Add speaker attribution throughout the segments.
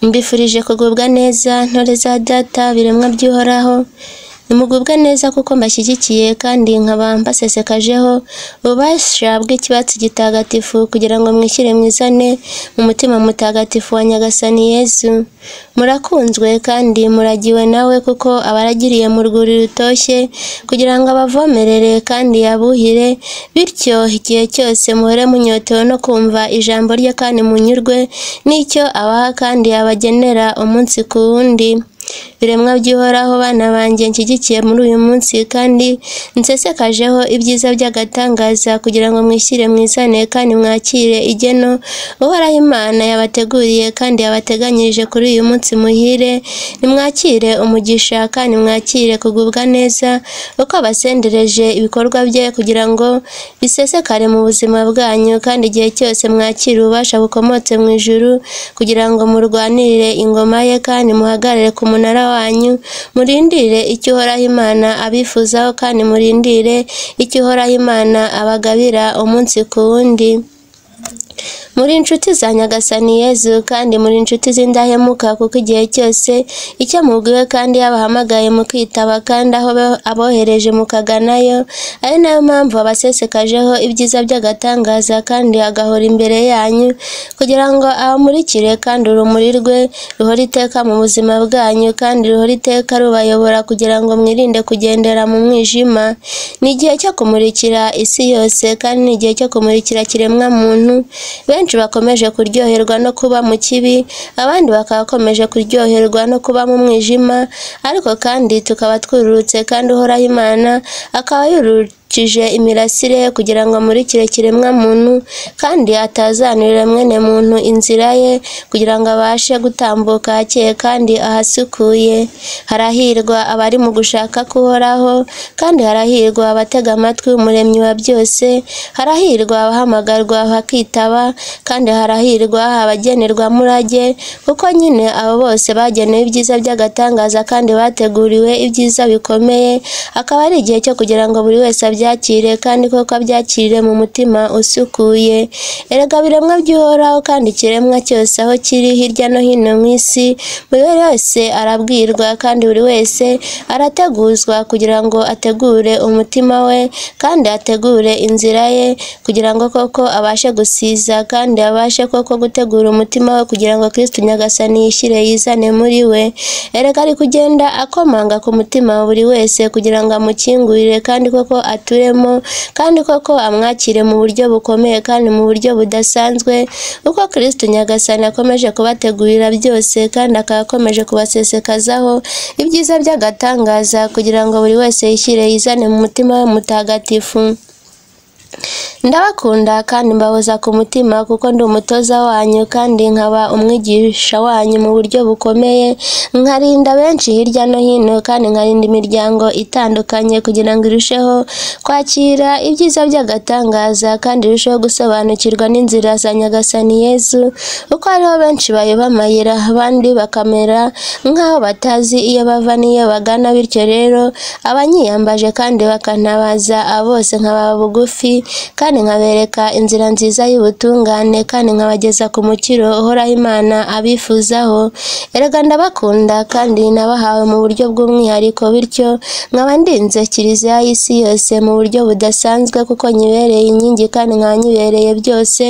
Speaker 1: Mbifurije kugubwa neza, ntore za data, biremwa by'Uhoraho. Nimugubwe neza kuko mbashyigikiye kandi nkaba mbasesekajeho ububasha bw'ikibatsi gitagatifu kugira ngo mwishyire mwizane mu mutima mutagatifu wa Nyagasani Yezu. Murakunzwe kandi muragiwe nawe kuko abaragiriye mu rwuri rutoshye kugira ngo abavomerere kandi abuhire, bityo igihe cyose muhore munyotewe no kumva ijambo rye kandi munyurwe n'icyo abaha kandi abagenera umunsi ku wundi. Biremwa by'Uhoraho, bana banjye nshyigikiye muri uyu munsi kandi nsesekajeho ibyiza by'agatangaza kugira ngo mwishyire mwizane kandi mwakire igeno Uhoraho Imana yabateguriye kandi yabateganyirije kuri uyu munsi muhire. Nimwakire umugisha kandi mwakire kugubwa neza uko abasendereje ibikorwa bye kugira ngo bisesekare mu buzima bwanyu, kandi igihe cyose mwakire ububasha bukomotse mu ijuru kugira ngo murwanirire ingoma ye kandi muhagarare ku munara wanyu, murindire icyo Uhoraho Imana abifuzaho kandi murindire icyo Uhoraho Imana abagabira umunsi ku wundi. Muri inshuti za Nyagasani Yezu kandi muri inshuti z'indahemuka kuko igihe cyose icyo mubwiwe kandi yabahamagaye mukitaba kandi aho abohereje mukaganayo, ari nayo mpamvu abasesekajeho ibyiza by'agatangaza kandi agahora imbere yanyu kugira ngo abamurikire kandi urumuri rwe ruhore iteka mu buzima bwanyu kandi ruhore iteka rubayobora kugira ngo mwirinde kugendera mu mwijima. Ni igihe cyo kumurikira isi yose kandi ni igihe cyo kumurikira kiremwa muntu. Benshi bakomeje kuryoherwa no kuba mu kibi, abandi bakaba bakomeje kuryoherwa no kuba mu mwijima, ariko kandi tukaba twururutse kandi Uhoraho Imana akaba yururukije imirasire ye kugira ngo amurikire kiremwa muntu kandi atazanurira mwene muntu inzira ye kugira ngo abashe gutambuka hakeye kandi ahasukuye. Harahirwa abari mu gushaka k'Uhoraho kandi harahirwa abatega amatwi Umuremyi wa byose, harahirwa abahamagarwa bakitaba kandi harahirwa abagenerwa murage, kuko nyine abo bose bagenewe ibyiza by'agatangaza kandi bateguriwe ibyiza bikomeye, akaba ari igihe cyo kugira ngo buri wese abyakire kandi koko abyakirire mu mutima usukuye. Erega biremwa by'Uhoraho kandi ikiremwa cyose aho kiri hirya no hino mu isi, buri wese arabwirwa kandi buri wese arateguzwa kugira ngo ategure umutima we kandi ategure inzira ye kugira ngo koko abashe gusiza kandi abashe koko gutegura umutima we kugira ngo Kristo Nyagasani yishyire yizane muri we. Erega ari kugenda akomanga ku mutima wa buri wese kugira ngo amukingurire kandi koko aturemo kandi koko amwakire mu buryo bukomeye kandi mu buryo budasanzwe, uko Kristo Nyagasani akomeje kubategurira byose kandi akaba akomeje kubasesekazaho ibyiza by'agatangaza kugira ngo buri wese yishyire yizane mu mutima we mutagatifu. Ndabakunda kandi mbahoza ku mutima kuko ndi umutoza wanyu kandi nkaba umwigisha wanyu mu buryo bukomeye, nkarinda benshi hirya no hino kandi nkarinda imiryango itandukanye kugira ngo irusheho kwakira ibyiza by'agatangaza kandi irusheho gusobanukirwa n'inzira za Nyagasani Yezu, kuko hariho benshi bayoba amayira abandi bakamera nk'aho batazi iyo bava n'iyo bagana, bityo rero abanyiyambaje kandi bakantabaza abo bose nkababa bugufi kandi nkabereka inzira nziza y'ubutungane kandi nkabageza ku mukiro Uhoraho Imana abifuzaho. Erega ndabakunda kandi nabahawe mu buryo bw'umwihariko, bityo nkaba ndinze kiliziya y'isi yose mu buryo budasanzwe kuko nyibereye inkingi kandi nkaba nyibereye byose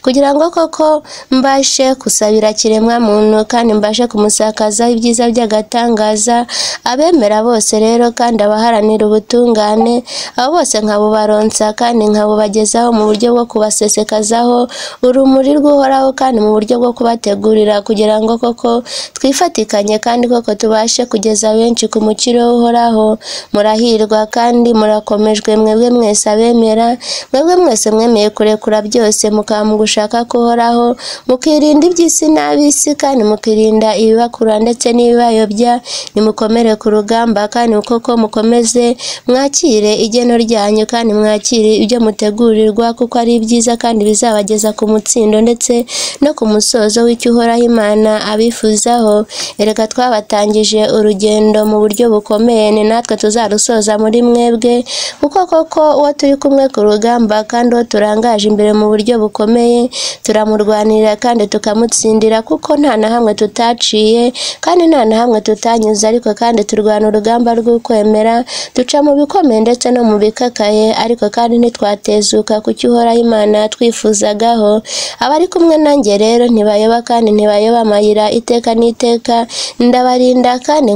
Speaker 1: kugira ngo koko mbashe gusabira kiremwa muntu kandi mbashe kumusakazaho ibyiza by'agatangaza. Abemera bose rero kandi abaharanira ubutungane abo bose nkabubaronsa kandi nkabubagezaho mu buryo bwo kubasesekazaho urumuri rw'Uhoraho kandi mu buryo bwo kubategurira kugira ngo koko twifatikanye kandi koko tubashe kugeza benshi ku mukiro w'Uhoraho. Murahirwa kandi murakomejwe mwebwe mwese abemera, mwebwe mwese mwemeye kurekura byose mukaba mu gushaka k'Uhoraho, mukirinda iby'isi n'ab'isi kandi mukirinda ibibakura ndetse n'ibibayobya. Nimukomere ku rugamba kandi koko mukomeze mwakire igeno ryanyu kandi mwakire ibyo mutegurirwa, kuko ari ibyiza kandi bizabageza ku mutsindo ndetse no ku musozo w'icyo Uhoraho Imana abifuzaho. Erega twabatangije urugendo mu buryo bukomeye, ni natwe tuzarusoza muri mwebwe, kuko koko uwo turi kumwe ku rugamba kandi uwo turangaje imbere mu buryo bukomeye turamurwanirira kandi tukamutsindira, kuko nta na hamwe tutaciye kandi nta na hamwe tutanyuze, ariko kandi turwana urugamba rw'ukwemera, duca mu bikomeye ndetse no mu bikakaye, ariko kandi ntitwatezuka ku cyo Uhoraho Imana twifuzagaho. Abari kumwe nanjye rero ntibayoba kandi ntibayoba amayira iteka n'iteka, ndabarinda kandi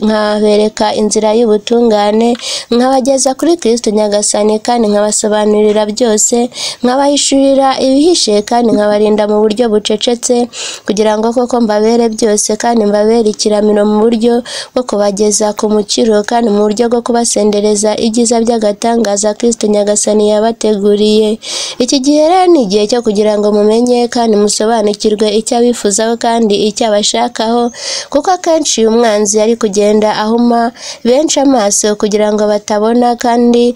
Speaker 1: nkabereka inzira y'ubutungane, nkabageza kuri Kristo Nyagasani kandi nkabasobanurira byose, nkabahishurira ibihishe kandi nkabarinda mu buryo bucecetse, kugira ngo koko mbabere byose kandi mbabere ikiramiro mu buryo bwo kubageza ku mukiro kandi mu buryo bwo kubasendereza ibyiza by'agatangaza Kristo Nyagasani yabateguriye. Iki gihe rero ni igihe cyo kugira ngo mumenye kandi musobanukirwe icyo abifuzaho kandi icyo abashakaho, kuko akenshi uyu mwanzi ari kugenda ahuma benshi amaso kugira ngo batabona, kandi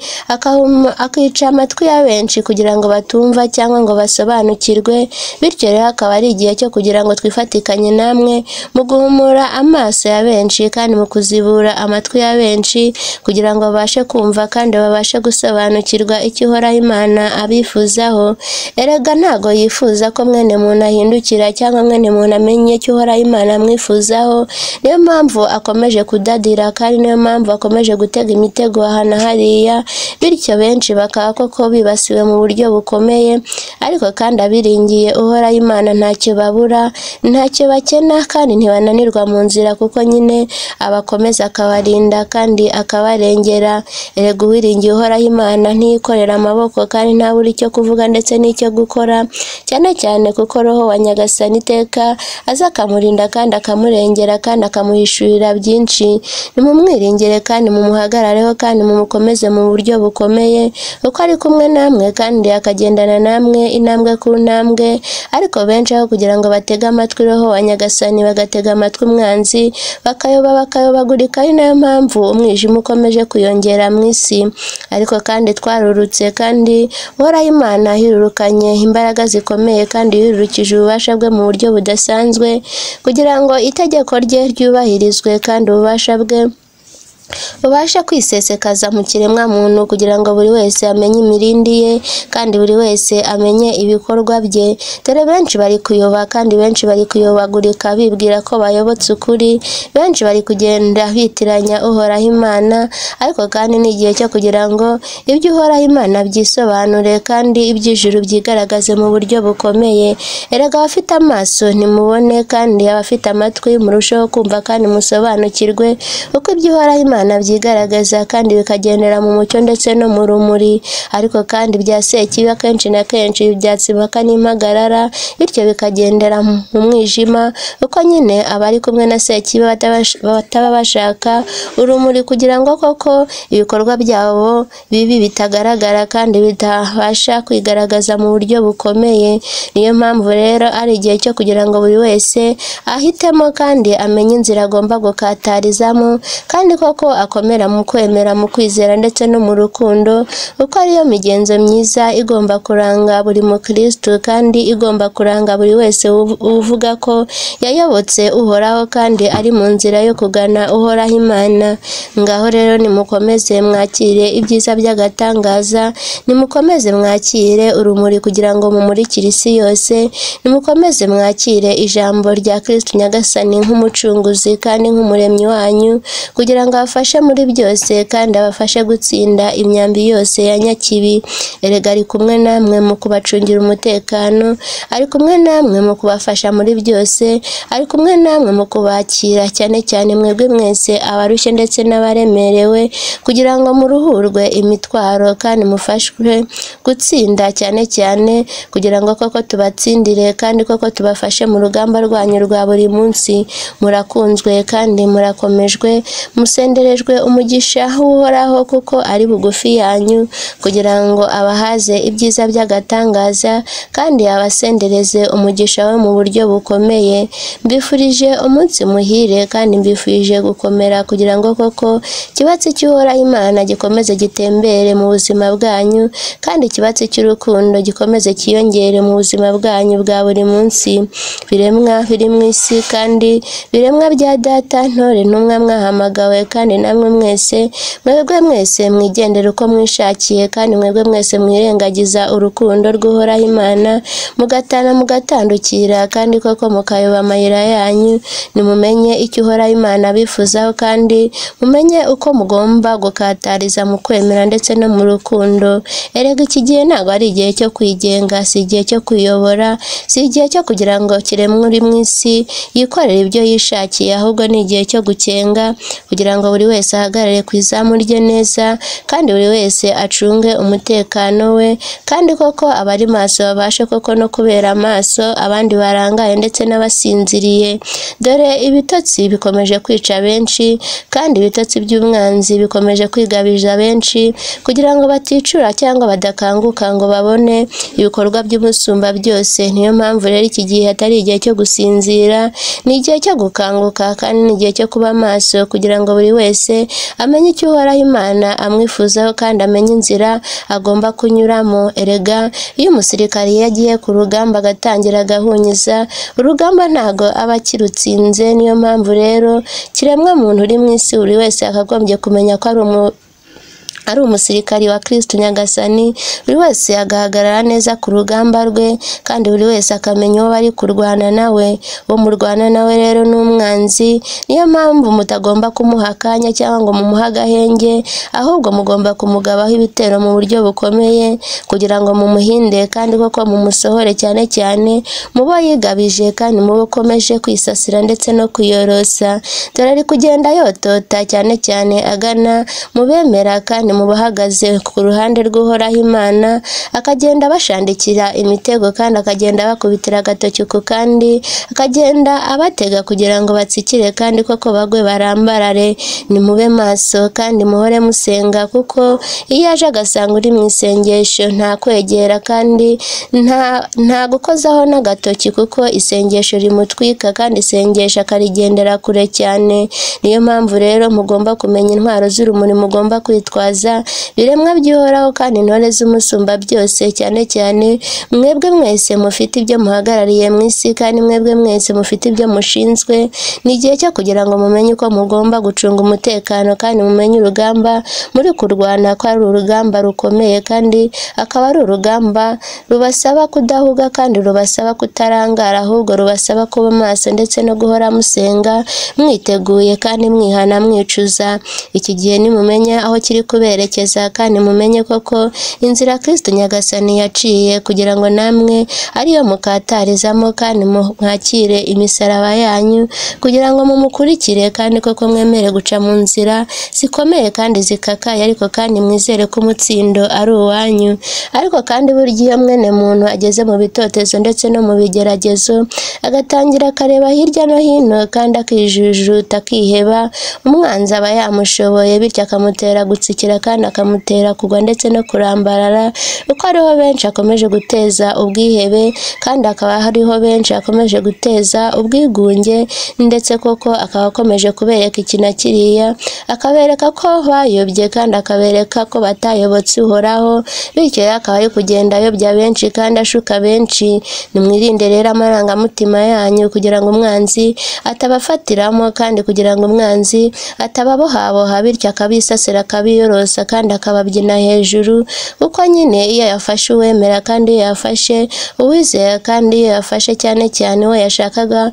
Speaker 1: akica amatwi ya benshi kugira ngo batumva cyangwa ngo basobanukirwe. Bityo rero akaba ari igihe cyo kugira ngo twifatikanye namwe mu guhumura amaso ya benshi kandi mu kuzibura amatwi ya benshi, kugira ngo babashe kumva kandi babashe gusobanukirwa icyo Uhoraho Imana abifuzaho. Erega ntago yifuza ko mwene muntu ahindukira cyangwa mwene muntu amenye icyo Uhoraho Imana amwifuzaho, niyo mpamvu akomeje kudadira kandi niyo mpamvu akomeje gutega imitego aha na hariya, bityo benshi bakaba koko bibasiwe mu buryo bukomeye, ariko kandi abiringiye Uhoraho Imana ntacyo babura, ntacyo bakena kandi ntibananirwa mu nzira, kuko nyine abakomeza akabarinda kandi akabarengera. Erega uwiringiye Uhoraho Imana ntiyikorera amaboko kandi ntabura icyo kuvuga ndetse n'icyo gukora, cyane cyane kuko Roho wa Nyagasani iteka aza akamurinda kandi akamurengera kandi akamuhishurira byinshi. Nimumwiringire kandi mumuhagarareho kandi mumukomeze mu buryo bukomeye, kuko ari kumwe namwe kandi akagendana namwe intambwe ku ntambwe. Ariko benshi aho kugira ngo batege amatwi Roho wa Nyagasani bagatega amatwi umwanzi, bakayoba bakayobagurika, ari nayo mpamvu umwijima ukomeje kwiyongera mu isi. Ariko kandi twarurutse kandi Uhoraho Imana yirurukanye imbaraga zikomeye kandi yirurukije ububasha bwe mu buryo budasanzwe, kugira ngo itegeko rye ryubahirizwe kandi ububasha bwe bubashe kwisesekaza mu kiremwa muntu, kugira ngo buri wese amenye imirindi ye kandi buri wese amenye ibikorwa bye. Dore benshi bari kuyoba kandi benshi bari kuyobagurika bibwira ko bayobotse ukuri, benshi bari kugenda bitiranya Uhoraho Imana, ariko kandi ni igihe cyo kugira ngo ibyo Uhoraho Imana byisobanure kandi iby'ijuru byigaragaze mu buryo bukomeye. Erega abafite amaso nimubone kandi abafite amatwi murusheho kumva kandi musobanukirwe uko ibyo Uhoraho Imana byigaragaza kandi bikagendera mu mucyo ndetse no mu rumuri. Ariko kandi bya sekibi akenshi na kenshi byatsibaka n'impagarara, bityo bikagendera mu mwijima, uko nyine abari kumwe na sekibi bataba bashaka urumuri kugira ngo koko ibikorwa byabo bibi bitagaragara kandi bitabasha kwigaragaza mu buryo bukomeye. Niyo mpamvu rero ari igihe cyo kugira ngo buri wese ahitemo kandi amenye inzira agomba gukatarizamo, kandi koko akomera mu kwemera, mu kwizera ndetse no mu rukundo, kuko ariyo migenzo myiza igomba kuranga buri mukristo kandi igomba kuranga buri wese uvuga ko yayobotse Uhoraho kandi ari mu nzira yo kugana Uhoraho Imana. Ngaho rero nimukomeze mwakire ibyiza by'agatangaza, nimukomeze mwakire urumuri kugira ngo mumurikire isi yose, nimukomeze mwakire ijambo rya Kristo Nyagasani nk'umucunguzi kandi nk'umuremyi wanyu, kugira ngo abafashe muri byose kandi abafashe gutsinda imyambi yose ya nyakibi. Erega ari kumwe namwe mu kubacungira umutekano, ari kumwe namwe mu kubafasha muri byose, ari kumwe namwe mu kubakira, cyane cyane mwebwe mwese abarushye ndetse n'abaremerewe, kugira ngo muruhurwe imitwaro kandi mufashwe gutsinda, cyane cyane kugira ngo koko tubatsindire kandi koko tubafashe mu rugamba rwanyu rwa buri munsi. Murakunzwe kandi murakomejwe, musendere Muherejwe umugisha w'Uhoraho kuko ari bugufi yanyu, kugira ngo abahaze ibyiza by'agatangaza kandi abasendereze umugisha we mu buryo bukomeye. Mbifurije umunsi muhire kandi mbifurije gukomera kugira ngo koko ikibatsi cy'Uhoraho Imana gikomeze gitembere mu buzima bwanyu, kandi ikibatsi cy'urukundo gikomeze cyiyongere mu buzima bwanyu bwa buri munsi. Biremwa biri mu isi kandi biremwa bya data, ntore ntumwa mwahamagawe, kandi namwe mwese, mwebwe mwese mwigendera uko mwishakiye, kandi mwebwe mwese mwirengagiza urukundo rw'Uhoraho Imana, mugatana mugatandukira, kandi koko mukayoba amayira yanyu. Nimumenye icyo Uhoraho Imana abifuzaho, kandi mumenye uko mugomba gukatariza mu kwemera ndetse no mu rukundo. Erega iki gihe ntabwo ari igihe cyo kwigenga, si igihe cyo kwiyobora, si igihe cyo kugira ngo kiremwa uri mu isi yikorere ibyo yishakiye, ahubwo ni igihe cyo gukenga kugira ngo buri wese ahagarare ku izamu rye neza, kandi buri wese acunge umutekano we, kandi koko abari maso babashe koko no kubera amaso abandi barangaye ndetse n'abasinziriye. Dore ibitotsi bikomeje kwica benshi, kandi ibitotsi by'umwanzi bikomeje kwigabiza benshi, kugira ngo baticura cyangwa badakanguka ngo babone ibikorwa by'umusumba byose. Niyo mpamvu rero iki gihe atari igihe cyo gusinzira, ni igihe cyo gukanguka, kandi ni igihe cyo kuba maso kugira ngo buri wese amenye icyo Uhoraho Imana amwifuzaho, kandi amenye inzira agomba kunyuramo. Erega iyo umusirikare iyo agiye ku rugamba agatangira agahunyiza, urugamba ntago aba akirutsinze. Niyo mpamvu rero kiremwa muntu uri mu isi buri wese yakagombye kumenya ko ari umusirikari wa Kristo Nyagasani, buri wese agahagarara neza ku rugamba rwe, kandi buri wese akamenya uwo bari kurwana nawe. Uwo murwana nawe rero ni umwanzi, niyo mpamvu mutagomba kumuha akanya cyangwa ngo mumuhe agahenge, ahubwo mugomba kumugabaho ibitero mu buryo bukomeye kugira ngo mumuhinde, kandi koko mumusohore, cyane cyane mubo yigabije kandi mubo ukomeje kwisasira ndetse no kwiyorosa. Dore ari kugenda yotota cyane cyane agana mu bemera kandi mu bahagaze ku ruhande rw'Uhoraho Imana, akagenda abashandikira imitego, kandi akagenda abakubitira agatoki ku kandi, akagenda abatega kugira ngo batsikire kandi koko bagwe barambarare. Nimube maso kandi muhore musenga, kuko iyo aje agasanga uri mu isengesho nta kwegera kandi nta gukozaho n'agatoki, kuko isengesho rimutwika kandi isengesho akarigendera kure cyane. Niyo mpamvu rero mugomba kumenya intwaro z'urumuri mugomba kwitwaza, biremwa by'Uhoraho kandi intore z'umusumba byose, cyane cyane mwebwe mwese mufite ibyo muhagarariye mu isi, kandi mwebwe mwese mufite ibyo mushinzwe. Ni igihe cyo kugira ngo mumenye uko mugomba gucunga umutekano, kandi mumenye urugamba muri kurwana ko ari urugamba rukomeye, kandi akaba ari urugamba rubasaba kudahuga kandi rubasaba kutarangara, ahubwo rubasaba kuba maso ndetse no guhora musenga mwiteguye kandi mwihana mwicuza. Iki gihe nimumenye aho kiri kuberekeza, kandi mumenye koko inzira Kristo Nyagasani yaciye kugira ngo namwe ariyo mukatarizamo, kandi mwakire imisaraba yanyu kugira ngo mumukurikire, kandi koko mwemere guca mu nzira zikomeye kandi zikakaye, ariko kandi mwizere ko umutsindo ari uwanyu. Ariko kandi burya iyo mwene muntu ageze mu bitotezo ndetse no mu bigeragezo, agatangira akareba hirya no hino kandi akijujuta akiheba, umwanzi aba yamushoboye, bityo akamutera gutsikira kandi akamutera kugwa ndetse no kurambarara, kuko hariho benshi akomeje guteza ubwihebe, kandi akaba hariho benshi akomeje guteza ubwigunge, ndetse koko akaba akomeje kubereka iki na kiriya, akabereka ko bayobye kandi akabereka ko batayobotse Uhoraho, bityo rero akaba ari kugenda ayobya benshi kandi ashuka benshi. Nimwirinde rero amarangamutima yanyu kugira ngo umwanzi atabafatiramo, kandi kugira ngo umwanzi atababohaboha, bityo akabisasira akabiyorosa kandi akababyina hejuru, kuko nyine iyo yafashe uwemera kandi iyo yafashe uwizera kandi iyo yafashe cyane cyane uwo yashakaga,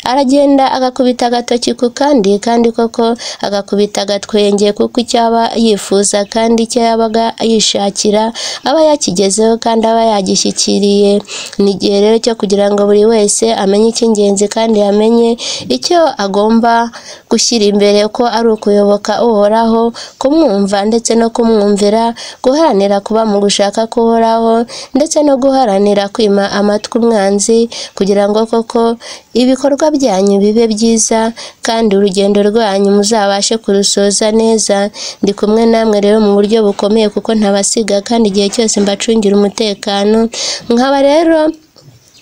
Speaker 1: aragenda agakubita agatoki ku kandi, kandi koko agakubita agatwenge, kuko icyo aba yifuza kandi icyo yabaga yishakira aba yakigezeho kandi aba yagishyikiriye. Ni igihe rero cyo kugira ngo buri wese amenye icy'ingenzi kandi amenye icyo agomba gushyira imbere, ko ari ukuyoboka Uhoraho, kumwumva ndetse no kumwumvira, guharanira kuba mu gushaka k'Uhoraho ndetse no guharanira kwima amatwi umwanzi, kugira ngo koko ibikorwa byanyu bibe byiza kandi urugendo rwanyu muzabashe kurusoza neza. Ndi kumwe namwe rero mu buryo bukomeye kuko ntabasiga kandi igihe cyose mbacungira umutekano, nkaba rero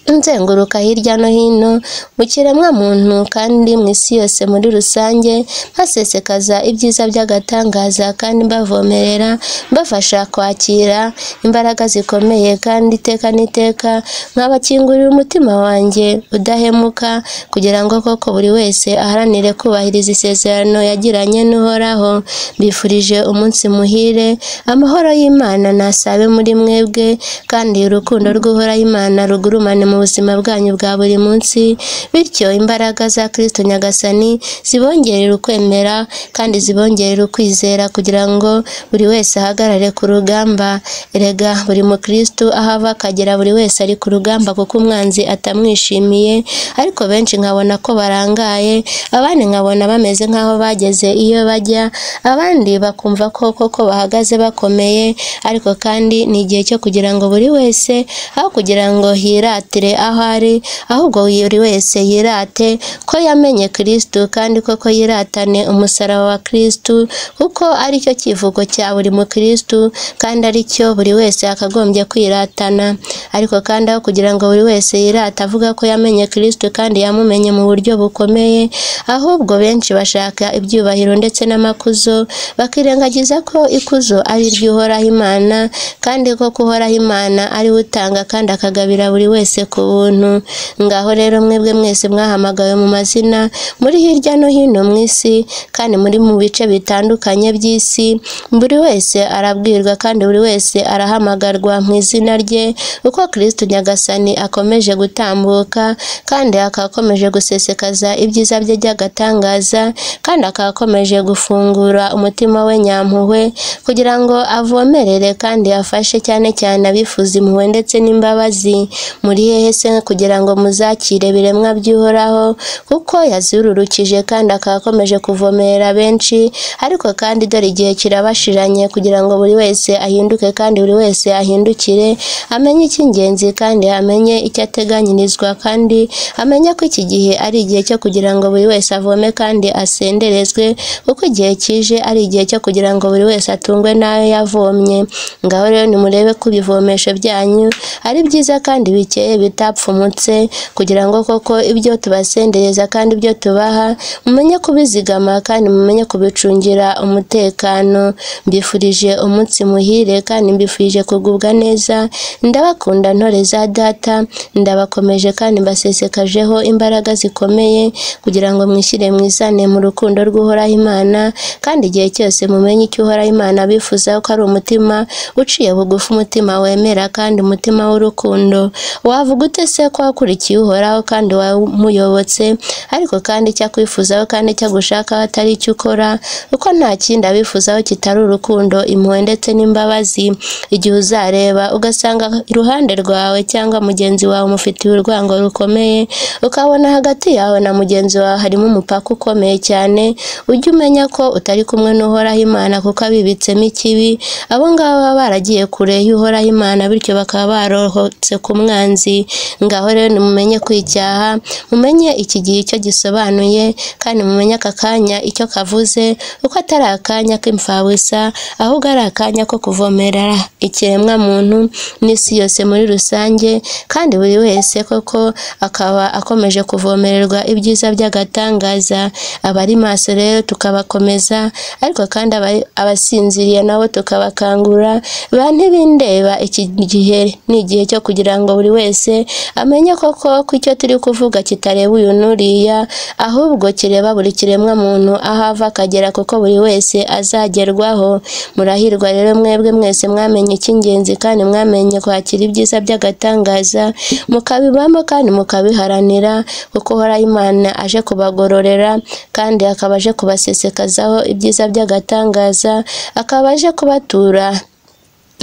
Speaker 1: nzenguruka hirya no hino mu kiremwamuntu kandi mu isi yose muri rusange, mbasesekaza ibyiza by'agatangaza kandi mbavomerera, mbafasha kwakira imbaraga zikomeye kandi iteka n'iteka nkabakingurira umutima wanjye udahemuka kugira ngo koko buri wese aharanire kubahiriza isezerano yagiranye n'Uhoraho. Mbifurije umunsi muhire, amahoro y'Imana nasabe muri mwebwe kandi urukundo rw'Uhoraho Imana rugurumane mu buzima bwanyu bwa buri munsi, bityo imbaraga za Kristo Nyagasani zibongerere ukwemera kandi zibongerere ukwizera kugira ngo buri wese ahagarare ku rugamba. Erega buri mukristo aho ava akagera buri wese ari ku rugamba kuko umwanzi atamwishimiye, ariko benshi nkabona ko barangaye, abandi nkabona bameze nk'aho bageze iyo bajya, abandi bakumva ko koko bahagaze bakomeye, ariko kandi ni igihe cyo kugira ngo buri wese aho kugira ngo yiratire aho ari, ahubwo buri wese yirate ko yamenye Kristo kandi koko yiratane umusaraba wa Kristo, kuko aricyo kivugo cya buri mukristo kandi aricyo buri wese yakagombye kwiratana. Ariko kandi aho kugira ngo buri wese yirate avuga ko yamenye Kristo kandi yamumenye mu buryo bukomeye, ahubwo benshi bashaka ibyubahiro ndetse n'amakuzo, bakirengagiza ko ikuzo ari iry'Uhoraho Imana kandi ko Uhoraho Imana ari we utanga kandi akagabira buri wese ku buntu. Ngaho rero mwebwe mwese mwahamagawe mu mazina, muri hirya no hino mu isi kandi muri mu bice bitandukanye by'isi, buri wese arabwirwa kandi buri wese arahamagarwa mu izina rye, uko Kristo Nyagasani akomeje gutambuka kandi akaba akomeje gusesekaza ibyiza bye by'agatangaza kandi akaba akomeje gufungura umutima we nyampuhwe kugira ngo avomerere kandi afashe cyane cyane abifuza impuhwe ndetse n'imbabazi. Muri hehe se kugira ngo muzakire biremwa by'Uhoraho, kuko yazururukije kandi akaba akomeje kuvomerera benshi, ariko kandi dore igihe kirabashiranye kugira ngo buri wese ahinduke kandi buri wese ahindukire, amenye icy'ingenzi kandi amenye icyo ateganyirizwa kandi amenye ko iki gihe ari igihe cyo kugira ngo buri wese avome kandi asenderezwe, kuko igihe kije ari igihe cyo kugira ngo buri wese atungwe n'ayo yavomye. Ngaho rero nimurebe ko ibivomesho byanyu ari byiza kandi bikeye bitapfumutse, kugira ngo koko ibyo tubasendereza kandi ibyo tubaha mumenye kubizigama kandi mumenye kubicungira umutekano. Mbifurije umunsi muhire kandi mbifurije kugubwa neza. Ndabakunda ntore za data, ndabakomeje kandi mbasesekajeho imbaraga zikomeye kugira ngo mwishyire mwizane mu rukundo rw'Uhoraho Imana, kandi igihe cyose mumenye icyo Uhoraho Imana abifuzaho ko ari umutima uciye bugufi, umutima wemera kandi umutima w'urukundo. Wavuga ute se ko wakurikiye Uhoraho kandi wamuyobotse, ariko kandi icyo akwifuzaho kandi icyo agushakaho atari icyo ukora, kuko nta kindi abifuzaho kitari urukundo, impuhwe ndetse n'imbabazi. Igihe uzareba ugasanga iruhande rwawe cyangwa mugenzi wawe umufitiye urwango rukomeye, ukabona hagati yawe na mugenzi wawe harimo umupaka ukomeye cyane, ujye umenya ko utari kumwe n'Uhoraho Imana kuko abibitsemo ikibi. Abo ngabo baba baragiye kure y'Uhoraho Imana, bityo bakaba barohotse ku mwanzi. Ngaho rero nimumenye kwicyaha, mumenye iki gihe icyo gisobanuye kandi mumenye aka kanya icyo kavuze, kuko atari akanya k'imfabusa, ahubwo ari akanya ko kuvomerera ikiremwamuntu n'isi yose muri rusange, kandi buri wese koko akaba akomeje kuvomererwa ibyiza by'agatangaza. Abari maso rero tukabakomeza, ariko kandi abasinziriye nabo tukabakangura. Ba ntibindeba, iki gihe ni igihe cyo kugira ngo buri wese amenye koko ko icyo turi kuvuga kitareba uyu n'uriya, ahubwo kireba buri kiremwamuntu aho ava akagera, kuko buri wese azagerwaho. Murahirwa rero mwebwe mwese mwamenye icy'ingenzi kandi mwamenye kwakira ibyiza by'agatangaza, mukabibamo kandi mukabiharanira, kuko Uhoraho Imana aje kubagororera kandi akaba aje kubasesekazaho ibyiza by'agatangaza, akaba aje kubatura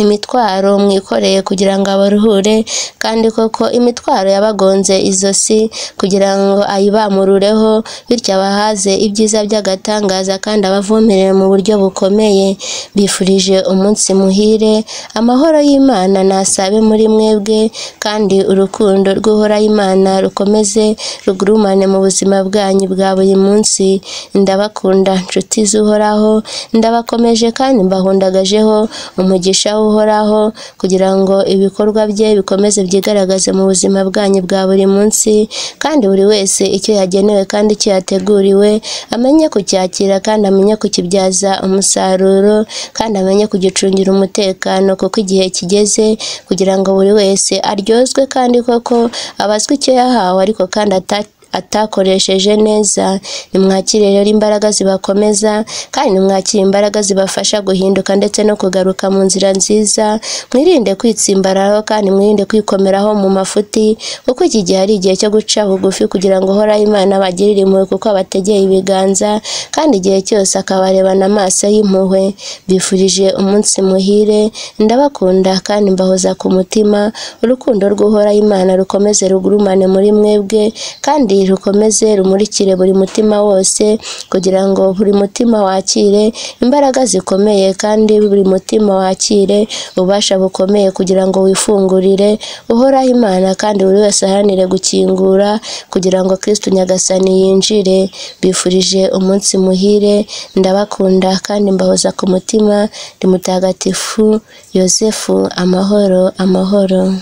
Speaker 1: imitwaro mwikoreye kugira ngo abaruhure, kandi koko imitwaro yabagonze izosi kugira ngo ayibamurureho, bityo abahaze ibyiza by'agatangaza kandi abavomerere mu buryo bukomeye. Bifurije umunsi muhire, amahoro y'Imana nasabe muri mwebwe, kandi urukundo rw'Uhoraho Imana rukomeze rugurumane mu buzima bwanyu bwa buri munsi. Ndabakunda nshuti z'Uhoraho, ndabakomeje kandi mbahundagajeho umugisha w'Uhoraho kugira ngo ibikorwa bye bikomeze byigaragaze mu buzima bwanyu bwa buri munsi, kandi buri wese icyo yagenewe kandi icyo yateguriwe amenye kucyakira kandi amenye kukibyaza umusaruro kandi amenye kugicungira umutekano, kuko igihe kigeze kugira ngo buri wese aryozwe kandi koko abazwe icyo yahawe ariko kandi atakoresheje neza. Nimwakire rero imbaraga zibakomeza, kandi nimwakire imbaraga zibafasha guhinduka ndetse no kugaruka mu nzira nziza. Mwirinde kwitsimbararaho kandi mwirinde kwikomeraho mu mafuti, kuko iki gihe ari igihe cyo guca bugufi kugira ngo Uhoraho Imana abagirire impuhwe, kuko abategeye ibiganza kandi igihe cyose akabarebana amaso y'impuhwe. Mbifurije umunsi muhire, ndabakunda kandi mbahoza ku mutima. Urukundo rw'Uhoraho Imana rukomeze rugurumane muri mwebwe, kandi rukomeze rumurikire buri mutima wose, kugira ngo buri mutima wakire imbaraga zikomeye, kandi buri mutima wakire ububasha bukomeye kugira ngo wifungurire Uhoraho Imana, kandi buri wese aharanire gukingura kugira ngo Kristo Nyagasani yinjire. Mbifurije umunsi muhire, ndabakunda kandi mbahoza ku mutima. Ndi Mutagatifu Yozefu. Amahoro, amahoro.